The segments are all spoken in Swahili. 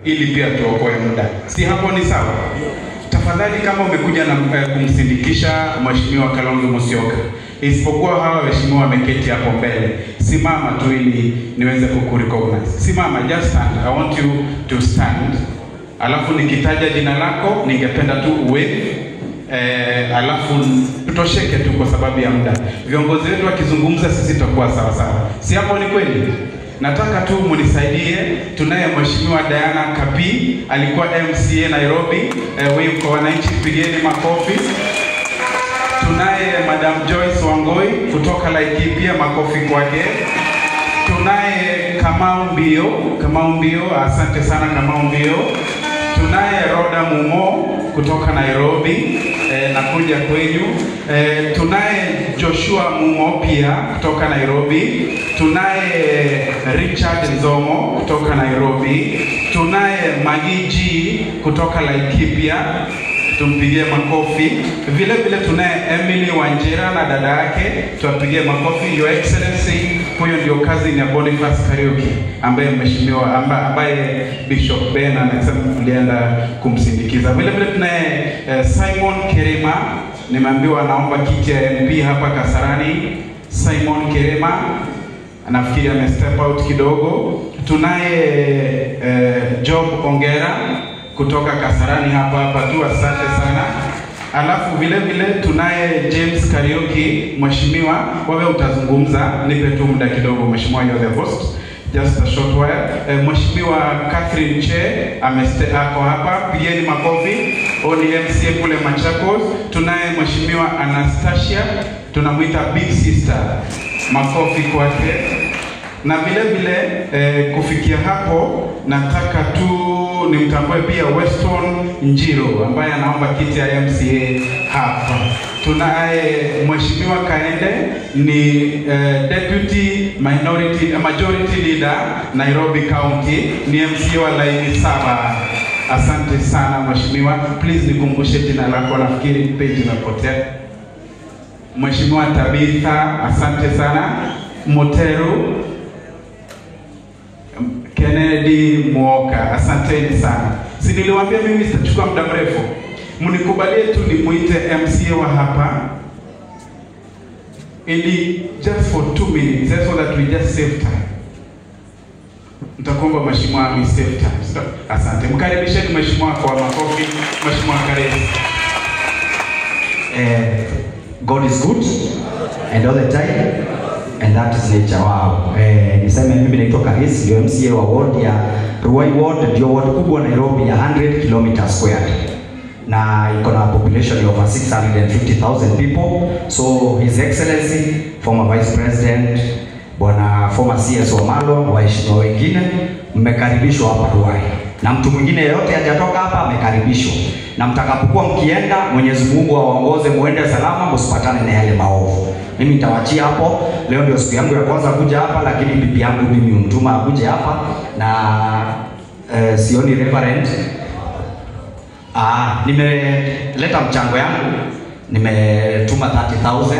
Ili pia tuokoe muda. Si hapo ni sawa? Tafadhali kama umekuja na kumsindikisha Mheshimiwa Kalonzo Musyoka, isipokuwa hawa waheshimiwa wameketi hapo mbele, simama tu ili niweze kukurecognize. Simama, just stand. I want you to stand. Alafu nikitaja jina lako ningependa tu uwave. Alafu tutosheke tu kwa sababu ya muda. Viongozi wetu wakizungumza sisi tutakuwa sawa sawa. Si hapo ni kweli? Nataka tu munisaidie. Tunaye Mheshimiwa Diana Kapi, alikuwa MCA Nairobi. Wave kwa wananchi, pigeni makofi. Tunaye Madam Joyce Wangoi kutoka Laikipia, makofi kwake. Tunaye Kamau Mbio, Kamau Mbio, asante sana Kamau Mbio. Tunaye Roda Mumo kutoka Nairobi, nakuja kwenyu. Tunaye Joshua Mumo pia kutoka Nairobi. Tunaye Richard Nzomo kutoka Nairobi. Tunaye Magiji kutoka Laikipia, tumpigie makofi. Vile vile tunaye Emily Wanjera na dada yake, tuwapigie makofi. Your Excellency, huyo ndio cousin ya Boniface Kariuki ambaye mheshimiwa ambaye Bishop Ben anasema tulienda kumsindikiza. Vile vile tunaye Simon Kerema, nimeambiwa anaomba kiti ya MP hapa Kasarani. Simon Kerema nafikiri ame step out kidogo. Tunaye Job Ongera kutoka Kasarani hapa hapa tu, asante sana. Alafu vile vile tunaye James Kariuki. Mheshimiwa, wewe utazungumza, nipe tu muda kidogo mheshimiwa, you're the host, just a short while. Mheshimiwa Catherine Che ako hapa, pigeni makofi. Oni MCA kule Machakos. Tunaye Mheshimiwa Anastasia, tunamuita Big Sister, makofi kwake. Na vile vile kufikia hapo nataka tu nimtambue pia Weston Njiro ambaye anaomba kiti ya MCA hapa. Tunaye Mheshimiwa Kaende ni Deputy Minority Majority Leader Nairobi County, ni MCA wa laini 7. Asante sana mheshimiwa. Please nikumbushe jina lako, nafikiri page imepotea. Mheshimiwa Tabitha, asante sana. Moteru Kennedy Muoka, asanteni sana. Si niliwaambia mimi sitachukua muda mrefu. Mnikubalie tu nimuite MCA wa hapa ili just for 2 minutes, just so that we just save time. Nitakuomba mheshimiwa we save time. So, asante. Mkaribisheni mheshimiwa kwa makofi. Mheshimiwa karibu. God is good and all the time, and that is nature. Wow. Niseme mimi naitwa Karis, ndio MCA wa ward ya Ruai ward, ndio ward kubwa Nairobi ya 100 km squared. Na iko na population ya over 650,000 people. So His Excellency, former Vice President, Bwana former CS Wamalwa, waheshimiwa wengine, mmekaribishwa hapa Ruai. Na mtu mwingine yeyote hajatoka hapa amekaribishwa. Na mtakapokuwa mkienda, Mwenyezi Mungu awaongoze muende salama, msipatane na yale maovu. Mimi nitawachia hapo. Leo ndio siku yangu ya kwanza kuja hapa, lakini bibi yangu mimi humtuma akuje hapa na sioni reverend. Nimeleta mchango yangu, nimetuma 30,000.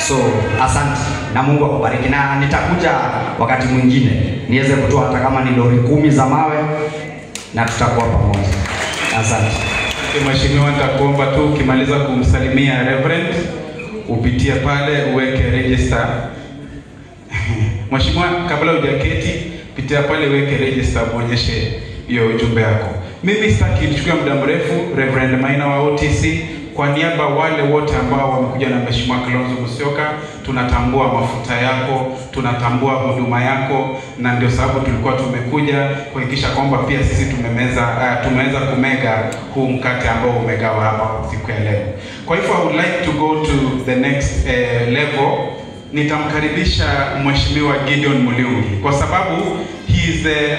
So asante na Mungu akubariki, na nitakuja wakati mwingine niweze kutoa hata kama ni lori 10 za mawe, na tutakuwa pamoja. Asante. Mheshimiwa, nitakuomba tu ukimaliza kumsalimia Reverend upitie pale uweke register. Mheshimiwa, kabla hujaketi pitia pale uweke register muonyeshe hiyo ujumbe wako. Mimi sitaki nichukue muda mrefu. Reverend Maina wa OTC, kwa niaba wale wote ambao wamekuja na Mheshimiwa Kalonzo Musyoka, tunatambua mafuta yako, tunatambua huduma yako, na ndio sababu tulikuwa tumekuja kuhakikisha kwamba pia sisi tumeweza kumega huu mkate ambao umegawa hapa siku ya leo. Kwa hivyo I would like to go to the next level. Nitamkaribisha Mheshimiwa Gideon Muliungi kwa sababu he is the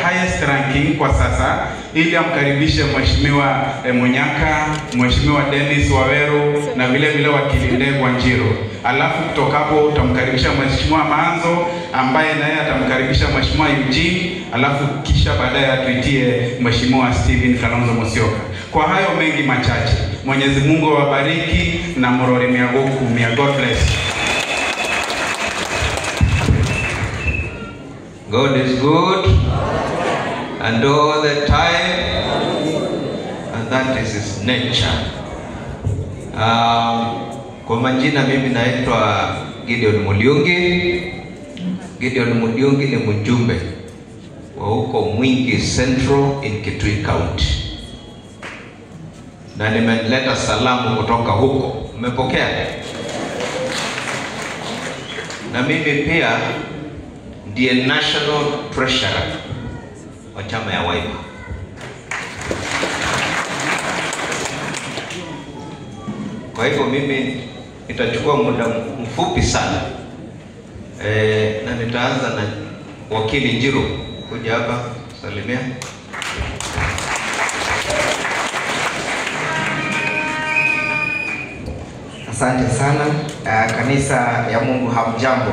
highest ranking kwa sasa, ili amkaribishe Mheshimiwa Munyaka, Mheshimiwa Dennis Waweru na vile vile wakili Ndegwa Njiro. Alafu kutoka hapo utamkaribisha Mheshimiwa Manzo ambaye naye atamkaribisha Mheshimiwa Eugene, alafu kisha baadaye atuitie Mheshimiwa Stephen Kalonzo Musyoka. Kwa hayo mengi machache, Mwenyezi Mungu awabariki na murore miagoku mia. God bless. God is good and all the time, and that is his nature. Kwa majina mimi naitwa Gideon Mulyungi. Gideon Mulyungi ni mjumbe wa huko Mwingi Central in Kitui County, na nimeleta salamu kutoka huko. Mmepokea? Na mimi pia ndiye National Treasurer wa chama ya Wiper. Kwa hivyo mimi nitachukua muda mfupi sana, na nitaanza na Wakili Njiru kuja hapa salimia. Asante sana kanisa ya Mungu, hamjambo.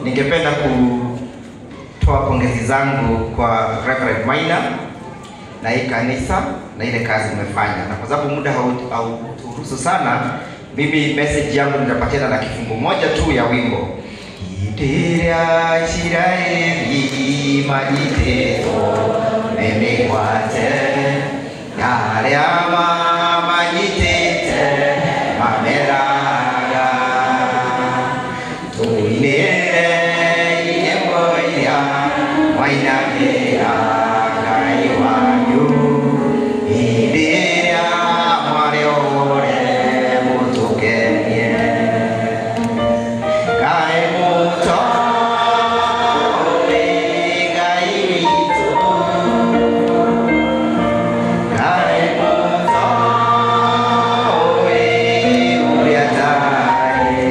Ningependa kutoa pongezi zangu kwa Reverend Maina na hii kanisa na ile kazi umefanya, na kwa sababu muda hauturuhusu sana, mimi message yangu nitapatiana na kifungu moja tu ya wimbo. Itiria Israeli majiteto memekwate yale majitete mameraga tuinere inyemboya wainamera Ngai wanyu indiria mwariore mutukenie Ngai mutore Ngai witu Ngai mutore uria tae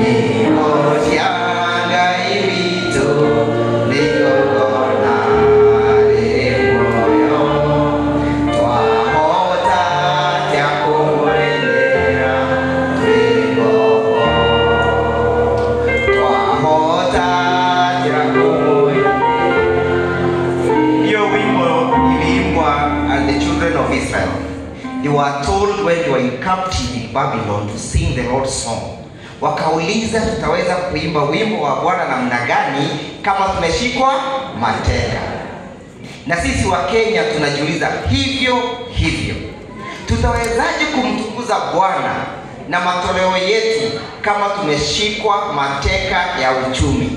Kimo cia Ngai witu nĩigongona rĩrĩ muoyo twahota atĩa kũmũrĩmĩra twĩ ngombo twahota atĩa kũmũrĩmĩra. Hiyo wimbo iliimbwa and the children of Israel. They were told when they were in captivity in Babylon to sing the Lord's song. Wakauliza, tutaweza kuimba wimbo wa Bwana namna gani kama tumeshikwa mateka? Na sisi wa Kenya tunajiuliza hivyo hivyo, tutawezaje kumtukuza Bwana na matoleo yetu kama tumeshikwa mateka ya uchumi?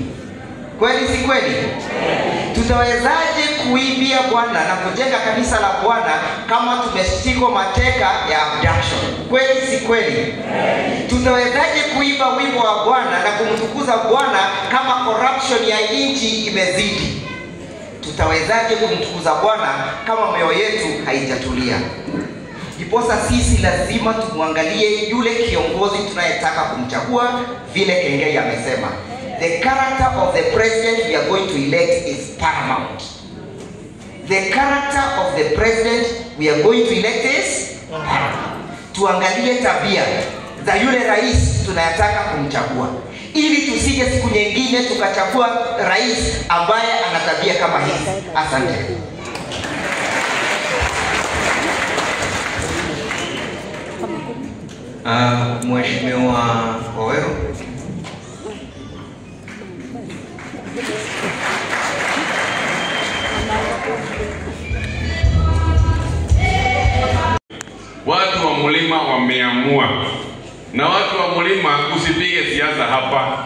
Kweli si kweli? Tutawezaje kuimbia Bwana na kujenga kanisa la Bwana kama tumeshikwa mateka ya abduction? Kweli si kweli? Tutawezaje kuimba wimbo wa Bwana na kumtukuza Bwana kama corruption ya nchi imezidi? Tutawezaje kumtukuza Bwana kama mioyo yetu haijatulia? Ndiposa sisi lazima tumwangalie yule kiongozi tunayetaka kumchagua, vile Kengei amesema. The character of the president we are going to elect is paramount. The character of the president we are going to elect is paramount. Tuangalie tabia za yule rais tunayetaka kumchagua, ili tusije siku nyingine tukachagua rais ambaye ana tabia kama hizi. Asante. Mheshimiwa Waweru. Watu wa mlima wameamua, na watu wa mlima usipige siasa hapa.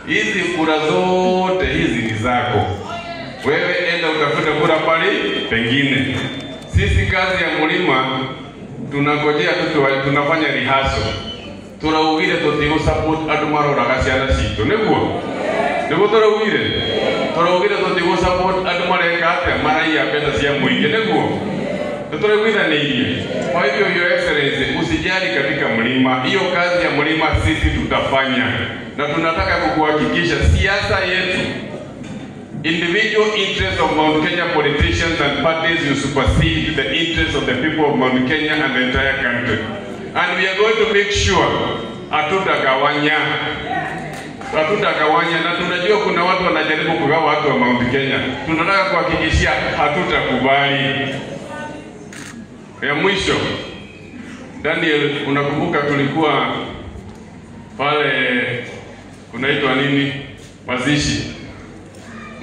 Hizi kura zote hizi ni zako wewe, enda utafute kura pale pengine. Sisi kazi ya mlima tunangojea tu, tunafanya rehearsal, turaugire tutigu support andu maroraga ciana citu, niguo niguo turaugire tutigu support andu mareka atia maraiya mbeca cia muingi, niguo turaiguithanĩirie. Kwa hivyo Your Excellency, usijali katika mlima, hiyo kazi ya mlima sisi tutafanya, na tunataka kukuhakikisha siasa yetu, individual interests of Mount Kenya politicians and parties will supersede the interests of the people of Mount Kenya and the entire country. And we are going to make sure hatutagawanya, na tunajua kuna watu wanajaribu kugawa watu wa Mount Kenya. Tunataka kuhakikishia hatutakubali. Ya mwisho, Daniel, unakumbuka tulikuwa pale Kunaitwa nini? Mazishi.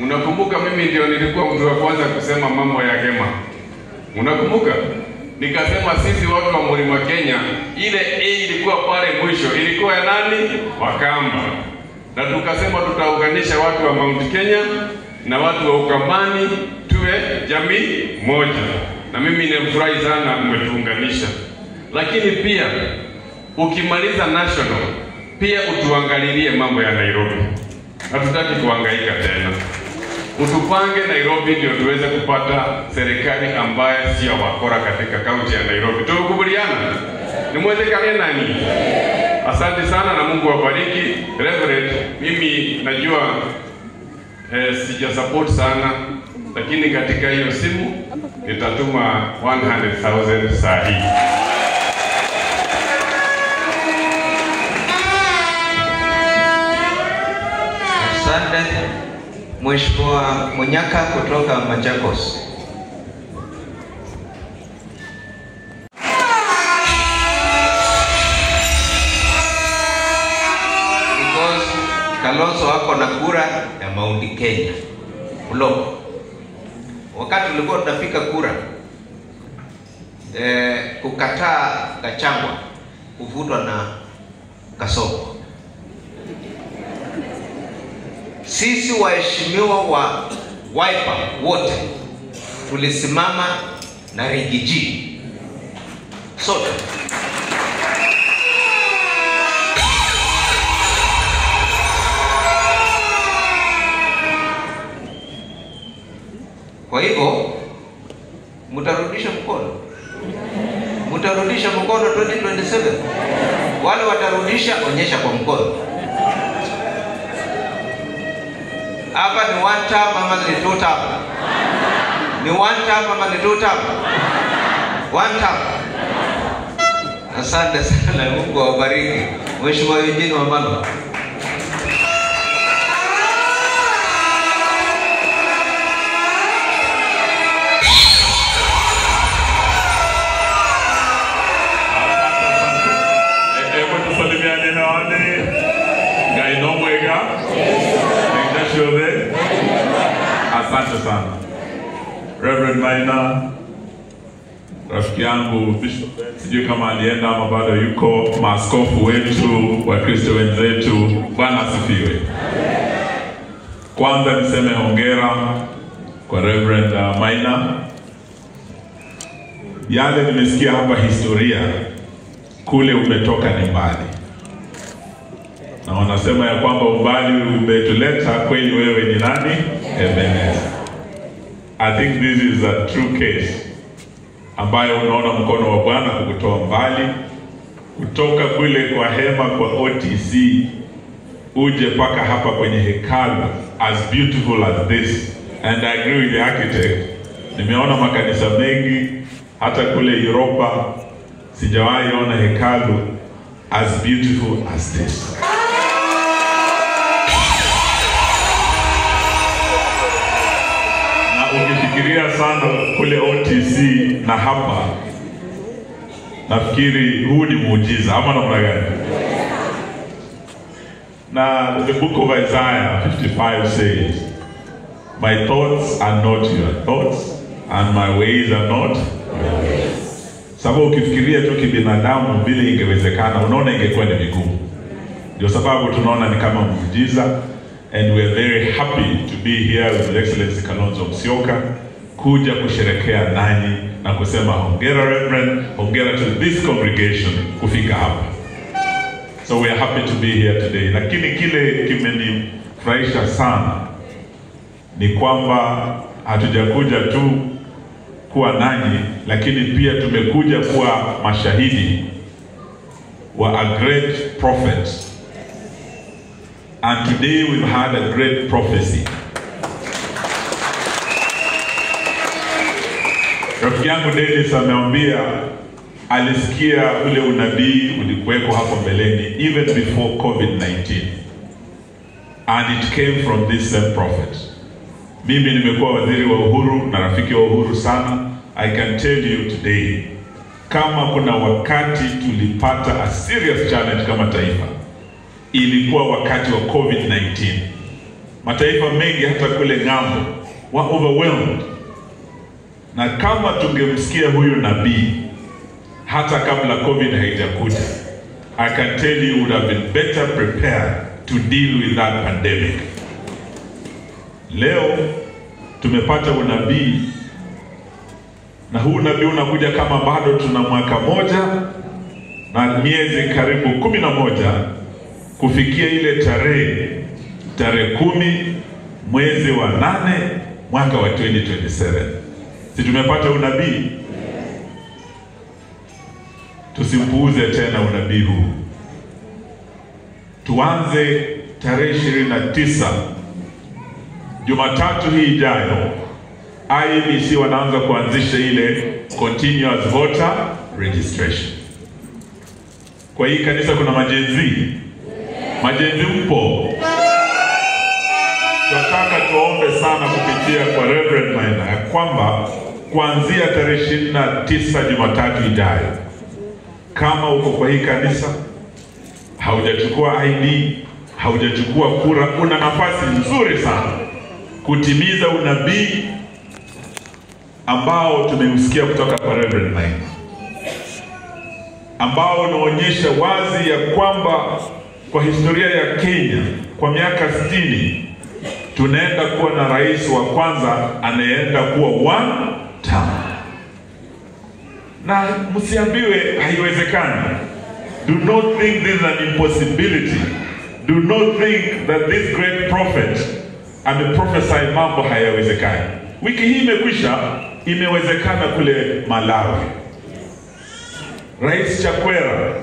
Unakumbuka mimi ndio nilikuwa mtu wa kwanza kusema mambo ya Gema. Unakumbuka? Nikasema sisi watu wa Mlima Kenya, ile A ilikuwa pale mwisho, ilikuwa ya nani? Wakamba. Na tukasema tutaunganisha watu wa Mount Kenya na watu wa Ukambani tuwe jamii moja. Na mimi nimefurahi sana umetuunganisha. Lakini pia ukimaliza national, pia utuangalilie mambo ya Nairobi. Hatutaki kuhangaika tena. Utupange Nairobi ndio tuweze kupata serikali ambaye sio wakora katika kaunti ya Nairobi. Tukubaliana? Nimwezekane nani? Asante sana na Mungu awabariki. Reverend, mimi najua sija support sana, lakini katika hiyo simu nitatuma 100,000 saa hii. Asante Mheshimiwa Munyaka kutoka Machakos. Because Kalonzo ako na kura ya Mount Kenya block. Wakati tulikuwa tunafika kura kukataa Gachagua kuvutwa na Kasongo. Sisi waheshimiwa wa Wiper wote tulisimama na Rigiji sote. Kwa hivyo mtarudisha mkono. Mtarudisha mkono 2027. Wale watarudisha, onyesha kwa mkono. Hapa ni one term ama ni two term? Ni one term ama ni two term? One term. Asante sana, Mungu awabariki. Mheshimiwa Eugene Wamalwa. Hebu tusalimiane hewani. Ngai no mwega. Asante sana Reverend Maina, rafiki yangu Bishop, sijui kama alienda ama bado yuko, maaskofu wetu, Wakristo wenzetu, Bwana asifiwe. Kwanza niseme hongera kwa Reverend Maina. Yale nimesikia hapa historia, kule umetoka ni mbali. Na wanasema ya kwamba umbali umetuleta, kweli wewe ni nani? Ebenezer. I think this is a true case ambayo unaona mkono wa Bwana kukutoa mbali kutoka kule kwa hema kwa OTC uje paka hapa kwenye hekalu as beautiful as this. And I agree with the architect. Nimeona makanisa mengi hata kule Europa, sijawahi ona hekalu as beautiful as this. Ukifikiria sana kule OTC na hapa, nafikiri huu ni muujiza ama namna gani? Na the book of Isaiah 55 says, my thoughts are not your thoughts and my ways are not your ways. Sababu ukifikiria tu kibinadamu vile ingewezekana, unaona ingekuwa ni vigumu. Ndio sababu tunaona ni kama muujiza. And we are very happy to be here with His Excellency Kalonzo Musyoka, kuja kusherekea nanyi na kusema hongera Reverend, hongera to this congregation kufika hapa. So we are happy to be here today. Lakini kile kimenifurahisha sana ni kwamba hatujakuja tu kuwa nanyi, lakini pia tumekuja kuwa mashahidi wa a great prophet. And today we've had a great prophecy. Rafiki yangu Dennis ameambia alisikia ule unabii ulikuweko hapo mbeleni even before COVID-19. And it came from this same prophet. Mimi nimekuwa waziri wa Uhuru na rafiki wa Uhuru sana. I can tell you today, kama kuna wakati tulipata a serious challenge kama taifa, ilikuwa wakati wa COVID-19. Mataifa mengi hata kule ng'ambo wa overwhelmed. Na kama tungemsikia huyu nabii hata kabla COVID haijakuja, I can tell you would have been better prepared to deal with that pandemic. Leo tumepata unabii, na huu unabii unakuja kama bado tuna mwaka moja na miezi karibu 11 kufikia ile tarehe 10 mwezi wa 8 mwaka wa 2027. Si tumepata unabii? Tusipuuze tena unabii huu. Tuanze tarehe 29 Jumatatu hii ijayo. IEBC wanaanza kuanzisha ile continuous voter registration. Kwa hii kanisa kuna majenzi. Majenzi mpo? Tunataka tuombe sana kupitia kwa Reverend Maina ya kwamba kuanzia tarehe 29 Jumatatu ijayo, kama uko kwa hii kanisa haujachukua ID, haujachukua kura, una nafasi nzuri sana kutimiza unabii ambao tumeusikia kutoka kwa Reverend Maina, ambao unaonyesha wazi ya kwamba kwa historia ya Kenya kwa miaka 60 tunaenda kuwa na rais wa kwanza anayeenda kuwa one term. Na msiambiwe haiwezekani. Do not think this is an impossibility. Do not think that this great prophet ameprophesy mambo hayawezekani. Wiki hii imekwisha, imewezekana kule Malawi. Rais Chakwera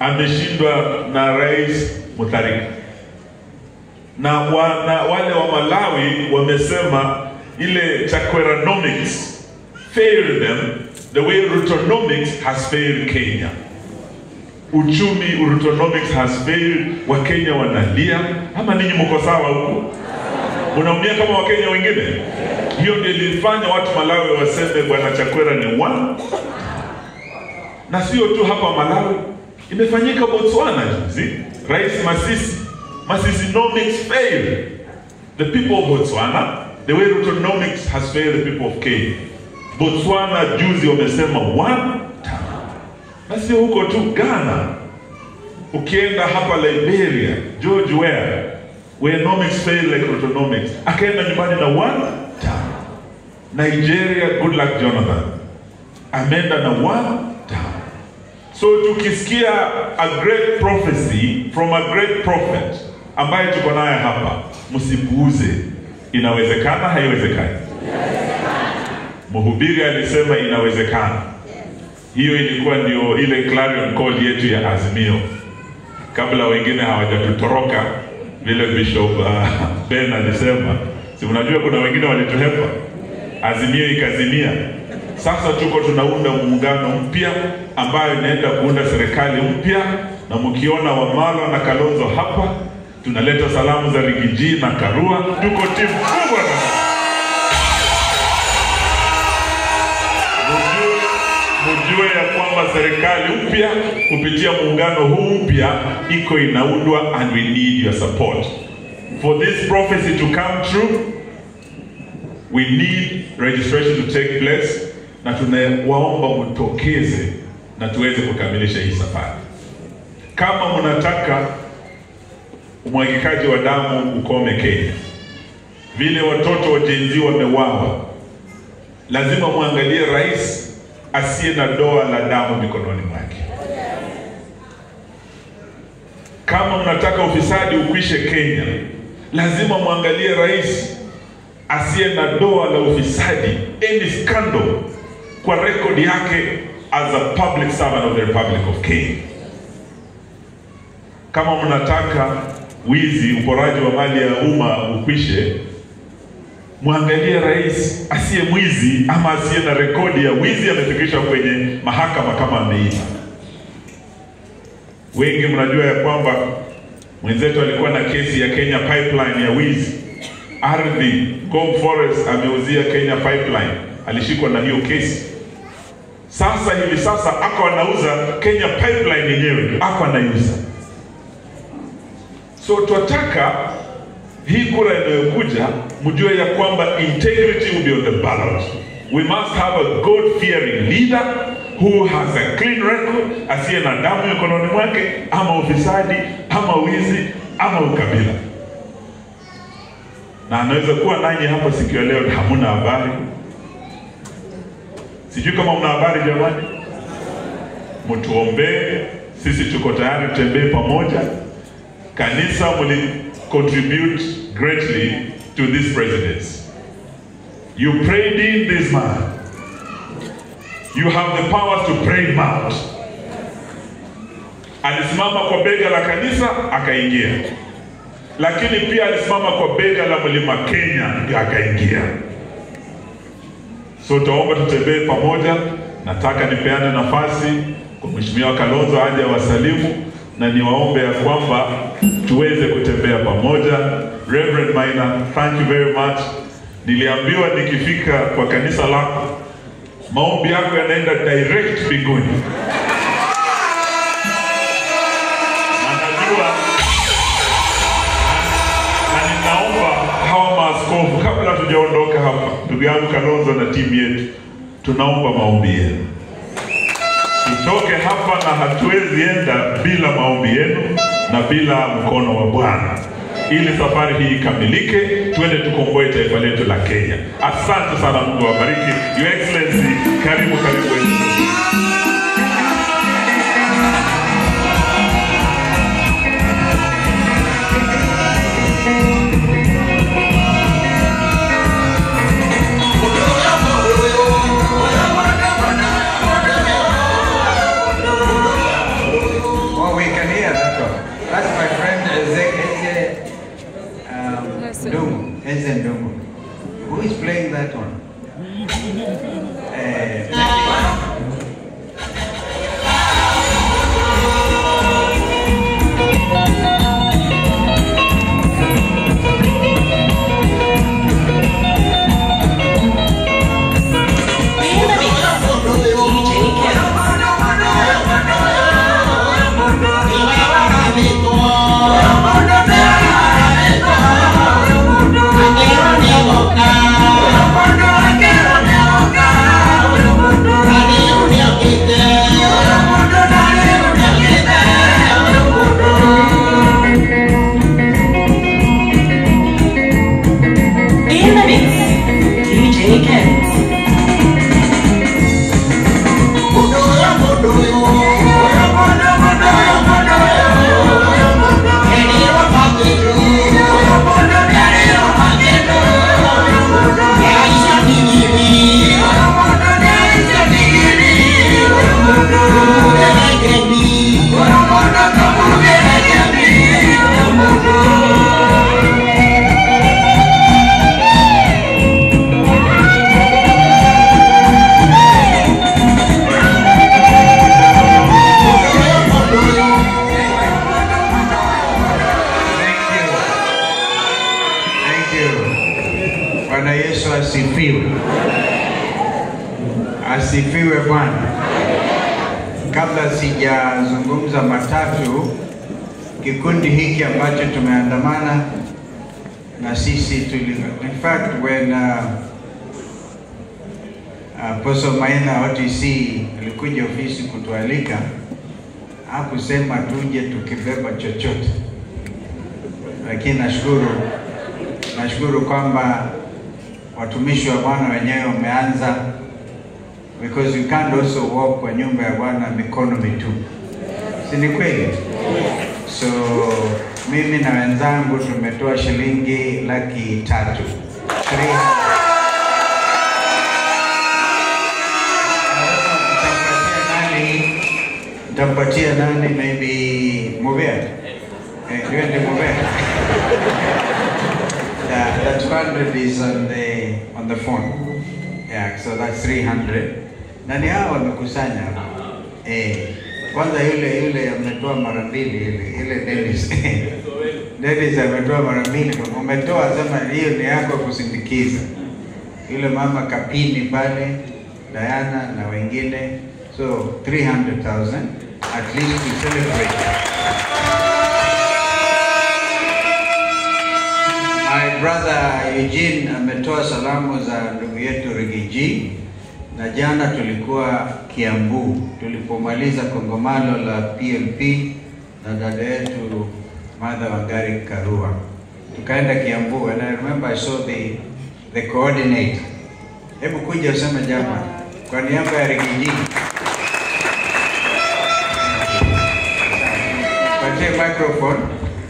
ameshindwa na Rais Mutharika. Na wale wa Malawi wamesema ile Chakweranomics failed them the way Rutonomics has failed Kenya. Uchumi Rutonomics has failed. Wakenya wanalia. Ama ninyi mko sawa huko? Unaumia kama Wakenya wengine? Hiyo ndio ilifanya watu Malawi waseme bwana Chakwera ni one. Na sio tu hapa Malawi, imefanyika Botswana juzi. Rais Masisi failed the people of Botswana the way Rutonomics has failed the people of Kenya. Botswana juzi wamesema one term. Na sio huko tu, Ghana. Ukienda hapa Liberia, George Weah, Weanomics failed like Rutonomics, akaenda nyumbani na one term. Nigeria, good luck Jonathan, ameenda na one term. So tukisikia a great prophecy from a great prophet ambaye tuko naye hapa, msipuuze. Inawezekana, haiwezekani? Mhubiri alisema inawezekana. Hiyo ilikuwa ndio ile clarion call yetu ya Azimio, kabla wengine hawajatutoroka vile Bishop Ben alisema. Si unajua kuna wengine walituhepa, Azimio ikazimia. Sasa tuko tunaunda muungano mpya ambayo inaenda kuunda serikali mpya, na mkiona Wamalwa na Kalonzo hapa, tunaleta salamu za Rigiji na Karua. Tuko timu kubwa sana. Mjue ya kwamba serikali mpya kupitia muungano huu mpya iko inaundwa, and we need your support. For this prophecy to come true, we need registration to take place, na tunawaomba mtokeze na tuweze kukamilisha hii safari. Kama mnataka umwagikaji wa damu ukome Kenya, vile watoto wa Gen Z wamewawa, lazima muangalie rais asiye na doa la damu mikononi mwake. Kama mnataka ufisadi ukwishe Kenya, lazima muangalie rais asiye na doa la ufisadi, any scandal, kwa rekodi yake as a public servant of the Republic of Kenya. Kama mnataka wizi, uporaji wa mali ya umma ukwishe, muangalie rais asiye mwizi ama asiye na rekodi ya wizi amefikishwa kwenye mahakama kama ameiba. Wengi mnajua ya kwamba mwenzetu alikuwa na kesi ya Kenya Pipeline ya wizi. Ardhi, Ngong Forest ameuzia Kenya Pipeline, alishikwa na hiyo kesi. Sasa hivi sasa ako anauza Kenya Pipeline yenyewe, ako anaiuza. So twataka hii kura inayokuja mjue ya kwamba integrity will be on the ballot. We must have a God-fearing leader who has a clean record, asiye na damu mikononi mwake, ama ufisadi, ama wizi, ama ukabila. Na anaweza kuwa nanyi hapa siku ya leo hamuna habari. Sijui kama mna habari jamani. Mtuombee, sisi tuko tayari tutembee pamoja. Kanisa will contribute greatly to this presidency. You prayed in this man. You have the power to pray him out. Alisimama kwa bega la kanisa akaingia. Lakini pia alisimama kwa bega la Mlima Kenya ndio akaingia. So tuombe tutembee pamoja. Nataka nipeane nafasi kwa Mheshimiwa Kalonzo aje awasalimu na niwaombe ya kwamba tuweze kutembea pamoja. Reverend Maina, thank you very much. Niliambiwa nikifika kwa kanisa lako maombi yako yanaenda direct mbinguni. Na najua na ninaomba hawa maaskofu kabla hatujaondoka hapa, ndugu yangu Kalonzo na timu yetu, tunaomba maombi yenu. Tutoke hapa na hatuwezi enda bila maombi yenu na bila mkono wa Bwana, ili safari hii ikamilike, tuende tukomboe taifa letu la Kenya. Asante sana, Mungu awabariki. Your Excellency, karibu karibu. Oh, we can hear that one. That's my friend Eze Ndungu. Eze Ndungu. Who is playing that one? In the mix, DJ Kenz. Bwana Yesu asifiwe. Asifiwe Bwana. Kabla sijazungumza matatu, kikundi hiki ambacho tumeandamana na sisi tuli, in fact when Apostle Maina OTC alikuja ofisi kutualika, hakusema tuje tukibeba chochote. Lakini nashukuru kwamba watumishi wa Bwana wenyewe wameanza, because you can't also walk kwa nyumba ya Bwana mikono mitupu. Si ni kweli? So mimi na wenzangu tumetoa shilingi 300,000. Nitampatia nani? Maybe Mubea. Yuende Mubea. That 200 is on the phone. Yeah, so that's 300. Na ni hao wamekusanya. Kwanza yule ametoa mara mbili, ile Dennis. Dennis ametoa mara mbili. Umetoa, sema hiyo ni yako kusindikiza. Yule mama Kapini pale, Diana na wengine. So 300,000 at least to celebrate. brother Eugene ametoa salamu za ndugu yetu Rigiji, na jana tulikuwa Kiambu tulipomaliza kongamano la PLP na dada yetu Martha Wangari Karua. Tukaenda Kiambu and I remember I saw the coordinator. Hebu kuja useme jambo kwa niaba ya Rigiji. Patie microphone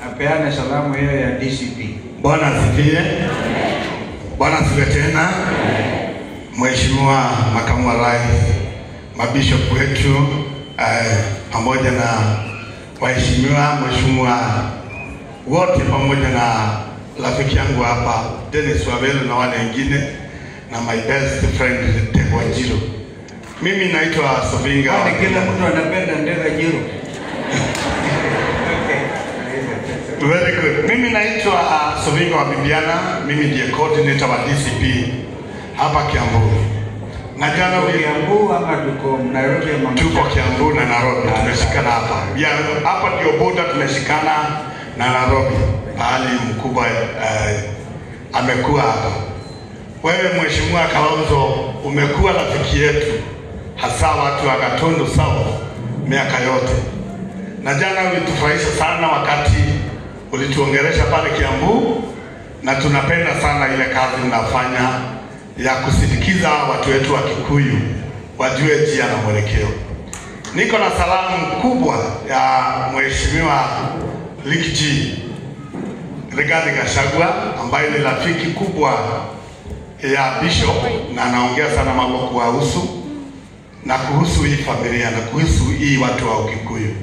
apeane salamu hiyo ya DCP. Bwana asifiwe. Bwana asifiwe tena. Mheshimiwa Makamu wa Rais, mabishop wetu, pamoja na waheshimiwa, mheshimiwa wote, pamoja na rafiki yangu hapa Dennis Wabelo na wale wengine, na my best friend Ndegwa Njiru. Mimi naitwa Sovinga. Kila mtu anapenda Ndegwa Njiru. Very good. Mimi naitwa Sovinga wa Bibiana, mimi ndiye coordinator wa DCP hapa Kiambu. Na jana Kiambu ama tuko Nairobi ama tuko Kiambu na Nairobi, tumeshikana hapa. Ya hapa ndio border, tumeshikana na Nairobi. Pahali mkubwa amekuwa hapa. Wewe Mheshimiwa Kalonzo umekuwa rafiki yetu, hasa watu wa Gatundu South miaka yote. Na jana ulitufurahisha sana wakati ulituongelesha pale Kiambu, na tunapenda sana ile kazi unafanya ya kusindikiza watu wetu wa Kikuyu wajue njia na mwelekeo. Niko na salamu kubwa ya Mheshimiwa Likji Rigathi Gachagua ambaye ni rafiki kubwa ya Bishop na anaongea sana mambo kuhusu na kuhusu hii familia na kuhusu hii watu wa Kikuyu.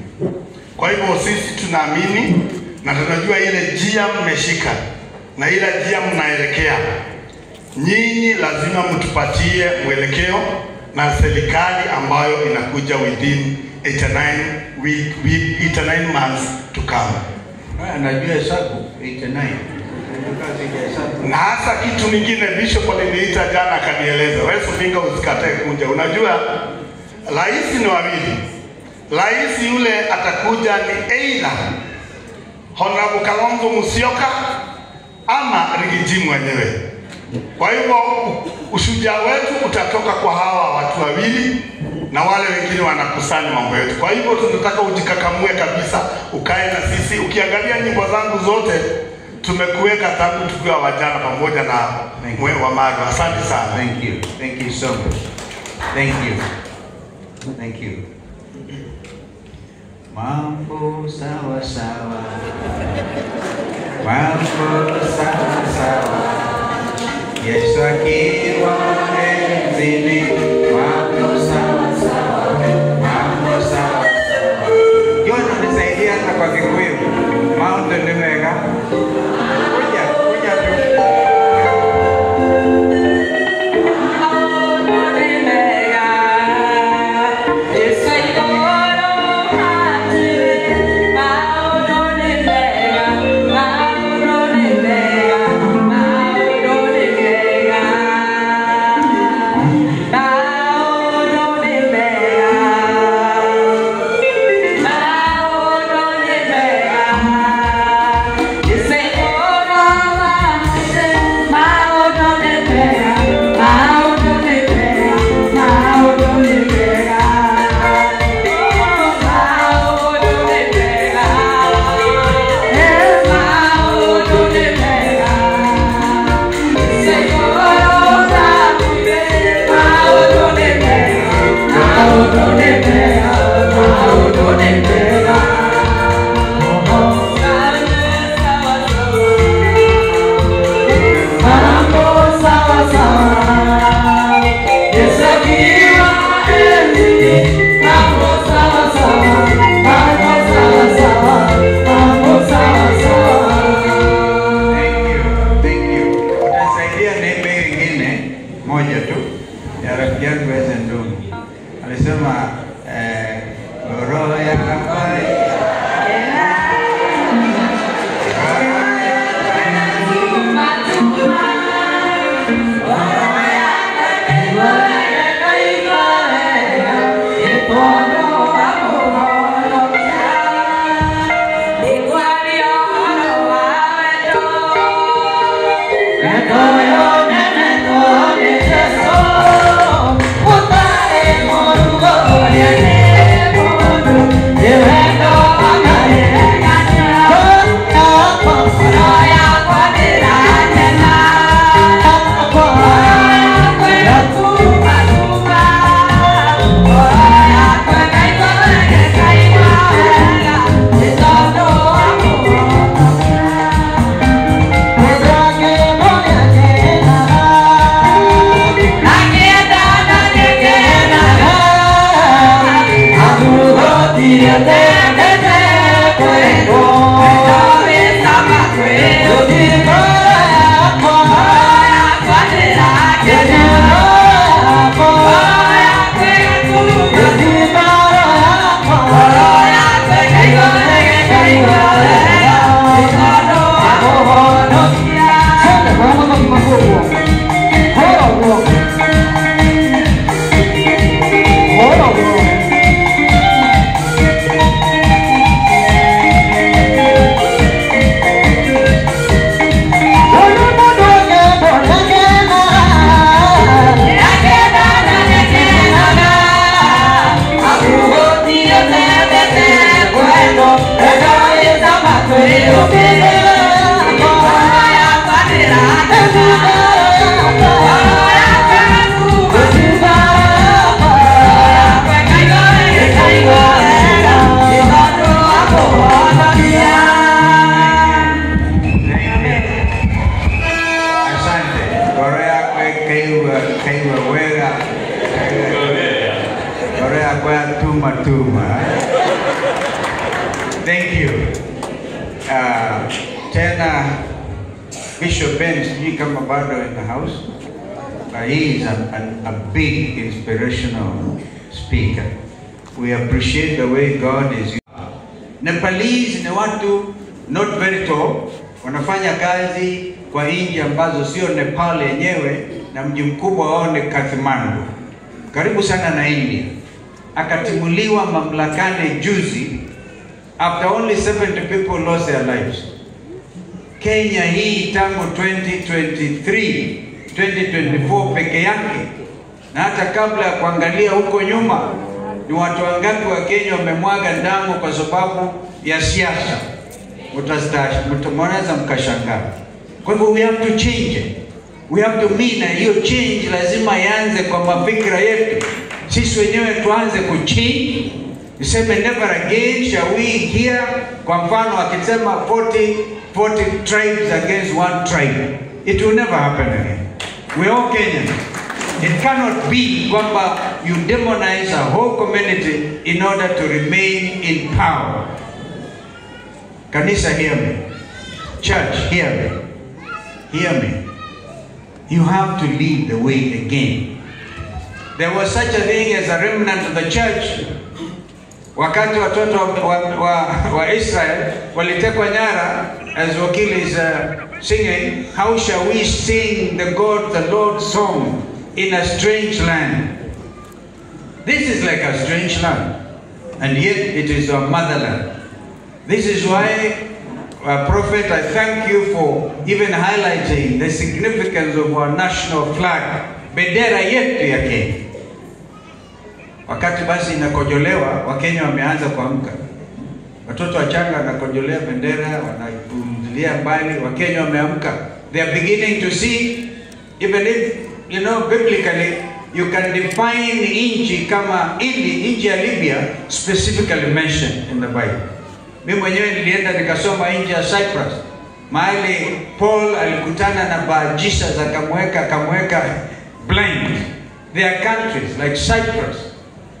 Kwa hivyo sisi tunaamini na tunajua ile njia mmeshika na ile njia mnaelekea. Nyinyi lazima mtupatie mwelekeo na serikali ambayo inakuja within 89 months to come. Anajua hesabu 89. Na hasa kitu kingine Bishop aliniita jana akanieleza, wewe Sovinga usikatae kuja. Unajua rais ni wawili. Rais yule atakuja ni either Honorable Kalonzo Musyoka ama Rigiji mwenyewe. Kwa hivyo ushujaa wetu utatoka kwa hawa watu wawili na wale wengine wanakusanya mambo yetu. Kwa hivyo tunataka ujikakamue kabisa, ukae na sisi. Ukiangalia nyimbo zangu zote tumekuweka tangu tukiwa wajana pamoja na mwe wa Mago. Asante sana. Thank you. Thank you so much. Thank you. Thank you. Mambo sawa sawa. Mambo sawa sawa. Yesu akiwa enzini. Mambo sawa sawa. Mambo sawa sawa. Yote tunisaidia hata kwa Kikuyu. Mountain ni mega. Kuja, kuja tu. Thank you. Tena Bishop Ben sijui kama bado in the house, but he is a big inspirational speaker. We appreciate the way God is. Nepalese ni watu not very tall, wanafanya kazi kwa nchi ambazo sio Nepal yenyewe, na mji mkubwa wao ni Kathmandu, karibu sana na India. Akatimuliwa mamlakani juzi after only 70 people lost their lives. Kenya hii tangu 2023, 2024 peke yake, na hata kabla ya kuangalia huko nyuma ni watu wangapi wa Kenya wamemwaga damu kwa sababu ya siasa, mtaweza mkashangaa. Kwa hivyo we have to change it. We have to mean, na hiyo change lazima ianze kwa mafikra yetu. Sisi wenyewe tuanze kuchange. Niseme never again shall we hear, kwa mfano akisema 40 tribes against one tribe. It will never happen again. We are all Kenyans. It cannot be kwamba you demonize a whole community in order to remain in power. Kanisa, hear me. Church, hear me. Hear me. You have to lead the way again. There was such a thing as a remnant of the church. Wakati watoto wa Israel walitekwa nyara, as Wakili is singing, how shall we sing the God, the Lord's song in a strange land? This is like a strange land, and yet it is our motherland. This is why, Prophet, I thank you for even highlighting the significance of our national flag, bendera yetu ya Kenya. Wakati basi inakojolewa, Wakenya wameanza kuamka. Watoto wachanga wanakojolea bendera, wanaipumzilia mbali. Wakenya wameamka. They are beginning to see, even if, you know, biblically, you can define nchi kama ili, nchi ya Libya, specifically mentioned in the Bible. Mimi mwenyewe nilienda nikasoma nchi ya Cyprus, mahali Paul alikutana na Bar Jesus akamweka blind. There are countries like Cyprus,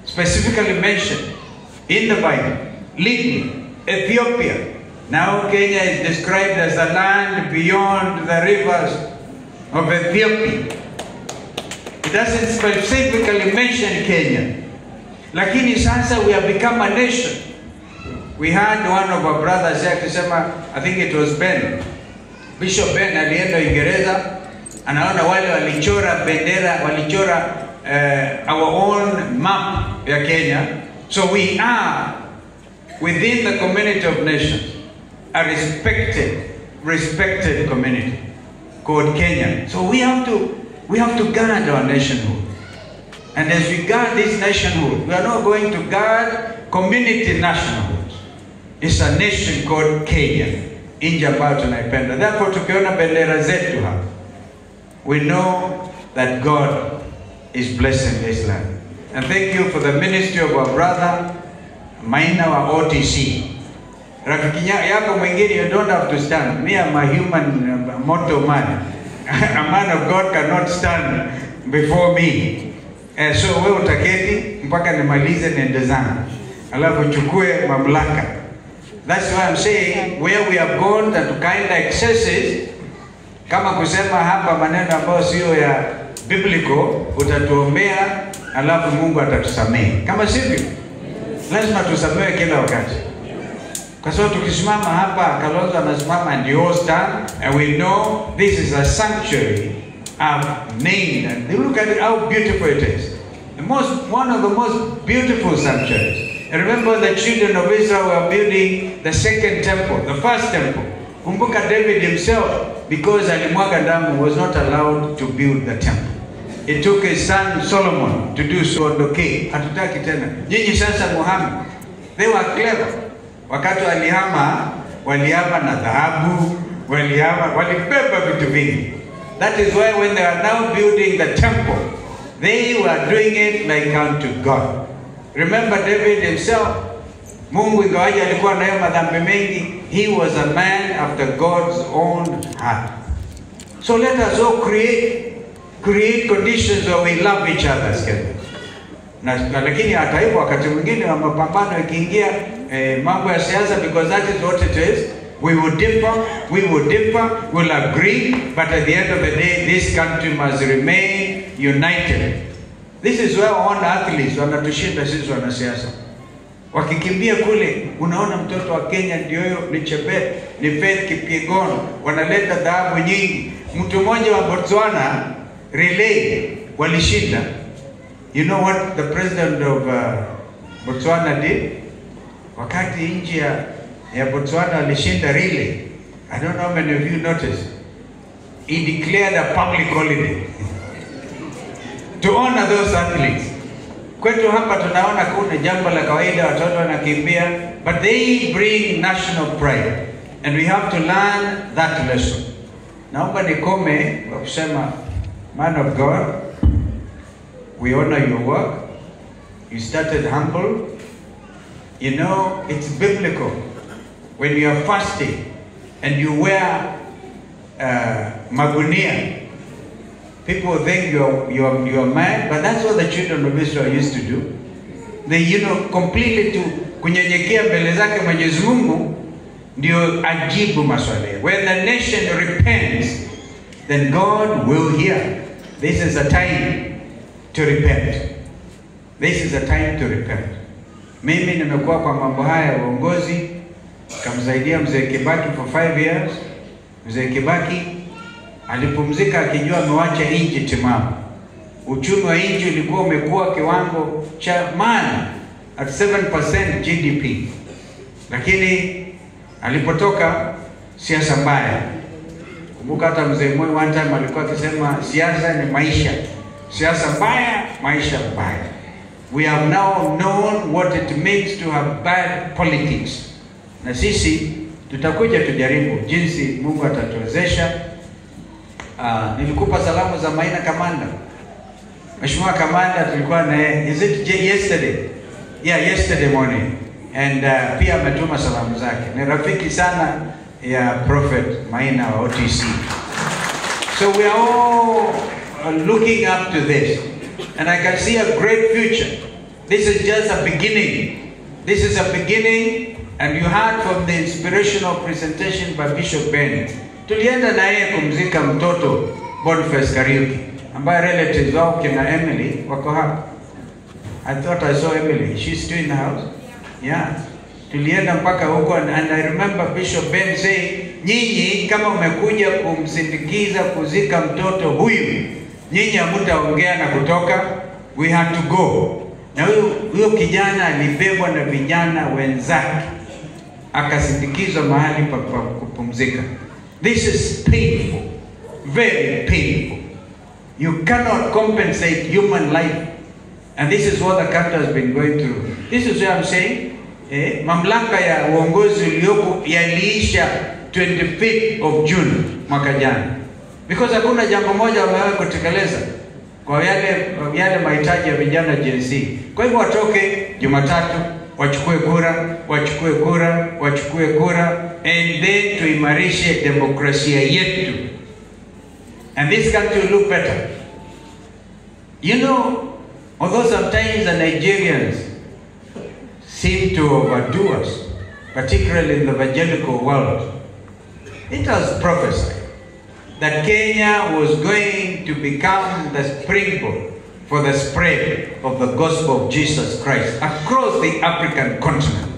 specifically mentioned in the Bible. Libya, Ethiopia. Now Kenya is described as a land beyond the rivers of Ethiopia. It doesn't specifically mention Kenya. Lakini sasa we have become a nation. We had one of our brothers here akisema, I think it was Ben, Bishop Ben alienda Uingereza, anaona wale walichora bendera, walichora our own map ya Kenya. So we are within the community of nations, a respected community. called Kenya. So we have to guard our nationhood. And as we guard this nationhood, we are not going to guard community nationhood. It's a nation called Kenya. Nchi ambayo tunaipenda. Therefore tukiona bendera zetu hapa, we know that God is blessing this land. And thank you for the ministry of our brother Maina wa OTC. Rafiki yako mwingine, you don't have to stand. Me, I'm a human mortal man. A man of God cannot stand before me. So wewe utaketi mpaka nimalize nende zangu, alafu chukue mamlaka. That's why I'm saying where we have gone to kind of excesses, kama kusema hapa maneno ambayo sio ya biblical, utatuombea alafu Mungu atatusamehe. Kama sivyo, lazima tusamehe kila wakati. Kwa sababu tukisimama hapa, Kalonzo anasimama and you all stand, and we know this is a sanctuary I've named, and look at it, how beautiful it is. One of the most beautiful sanctuaries. And remember, the children of Israel were building the second temple, the first temple. Kumbuka David himself, because alimwaga damu, was not allowed to build the temple. It took his son Solomon to do so. Okay, hatutaki tena. Nyinyi sasa muhame. They were clever. Wakati walihama, walihama na dhahabu, walihama, walibeba vitu vingi. That is why when they are now building the temple, they were doing it like unto God. Remember David himself, Mungu ingawaje alikuwa nayo madhambi mengi, he was a man after God's own heart. So let us all create conditions where we love each other as Kenyans. Na lakini hata hivyo wakati mwingine wa mapambano ikiingia mambo ya siasa, because that is what it is. We will differ, we'll agree, but at the end of the day, this country must remain united. This is where all athletes wanatushinda sisi wanasiasa. Wakikimbia kule, unaona mtoto wa Kenya ndio huyo, ni Chebet, ni Faith Kipyegon, wanaleta dhahabu nyingi. Mtu mmoja wa Botswana, relay, walishinda. You know what the president of Botswana did? Wakati nchi ya Botswana alishinda relay, I don't know how many of you noticed, he declared a public holiday to honor those athletes. Kwetu hapa tunaona kuna jambo la kawaida, watoto wanakimbia, but they bring national pride, and we have to learn that lesson. Naomba nikome kwa kusema, man of God, we honor your work. You started humble. You know, it's biblical. When you are fasting and you wear magunia, people think you are mad, but that's what the children of Israel used to do. They, you know, completely to kunyenyekea mbele zake Mwenyezi Mungu ndio ajibu maswali. When the nation repents, then God will hear. This is a time to repent. This is a time to repent. Mimi nimekuwa kwa mambo haya ya uongozi, kamsaidia Mzee Kibaki for 5 years. Mzee Kibaki alipumzika akijua amewacha nchi timamu. Uchumi wa nchi ulikuwa umekuwa kiwango cha maana at 7% GDP. Lakini alipotoka, siasa mbaya. Kumbuka hata Mzee Moi one time alikuwa akisema siasa ni maisha. Siasa mbaya, maisha mbaya. We have now known what it means to have bad politics. Na sisi tutakuja tujaribu jinsi Mungu atatuwezesha. Nilikupa salamu za Maina Kamanda. Mheshimiwa Kamanda tulikuwa na yeye, is it yesterday? Yeah, yesterday morning. And pia ametuma salamu zake. Ni rafiki sana ya Prophet Maina wa OTC. So we are all looking up to this. And I can see a great future. This is just a beginning. This is a beginning, and you heard from the inspirational presentation by Bishop Ben. Tulienda na yeye kumzika mtoto Boniface Kariuki, ambaye relatives wao kina Emily wako hapa. I thought I saw Emily. She's still in the house? Yeah. Tulienda mpaka huko, and I remember Bishop Ben say, nyinyi kama umekuja kumsindikiza kuzika mtoto huyu, nyinyi hamtaongea na kutoka, we had to go. Na huyo kijana alibebwa na vijana wenzake akasindikizwa mahali pa kupumzika. This is painful. very painful. You cannot compensate human life. And this is what the country has been going through. This is what I'm saying. Mamlaka ya uongozi uliopo yaliisha 25th of June mwaka jana. Because hakuna jambo moja wamewahi kutekeleza kwa yale mahitaji ya vijana Gen Z. Kwa hivyo watoke Jumatatu, wachukue kura, wachukue kura, wachukue kura, and then tuimarishe demokrasia yetu. And this country will look better. You know, although sometimes the Nigerians seem to overdo us, particularly in the evangelical world, it was prophesied that Kenya was going to become the springboard for the spread of the gospel of Jesus Christ across the African continent.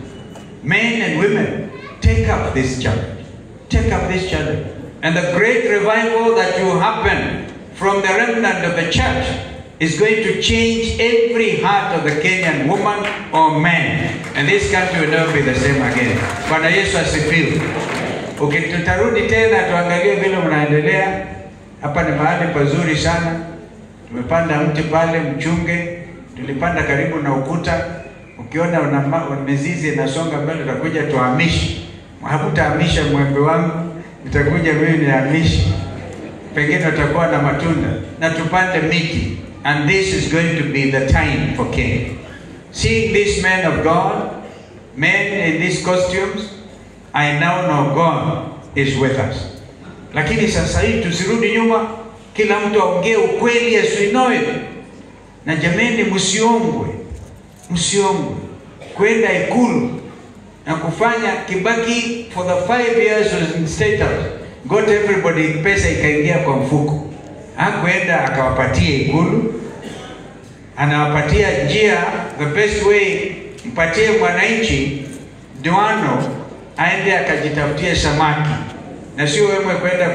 Men and women, take up this challenge. Take up this challenge. And the great revival that will happen from the remnant of the church is going to change every heart of the Kenyan woman or man. And this country will never be the same again. Bwana Yesu asifiwe. Okay, tutarudi tena tuangalie vile mnaendelea. Hapa ni mahali pazuri sana. Tumepanda mti pale mchunge, tulipanda karibu na ukuta. Ukiona una mizizi inasonga mbele, utakuja tuhamishe. Hakutahamisha mwembe wangu, nitakuja mimi nihamishe. Pengine utakuwa na matunda. Na tupande miti. And this is going to be the time for Kenya. Seeing these men of God, men in these costumes, I now know God is with us. Lakini sasa hii tusirudi nyuma, kila mtu aongee ukweli as we know it. Na jameni, msiongwe. Msiongwe kwenda Ikulu na kufanya Kibaki for the 5 years was in State House, got everybody pesa ikaingia kwa mfuko. Hakuenda akawapatia Ikulu, anawapatia njia, the best way, mpatie mwananchi ndoano aende akajitafutie samaki, na sio wewe kwenda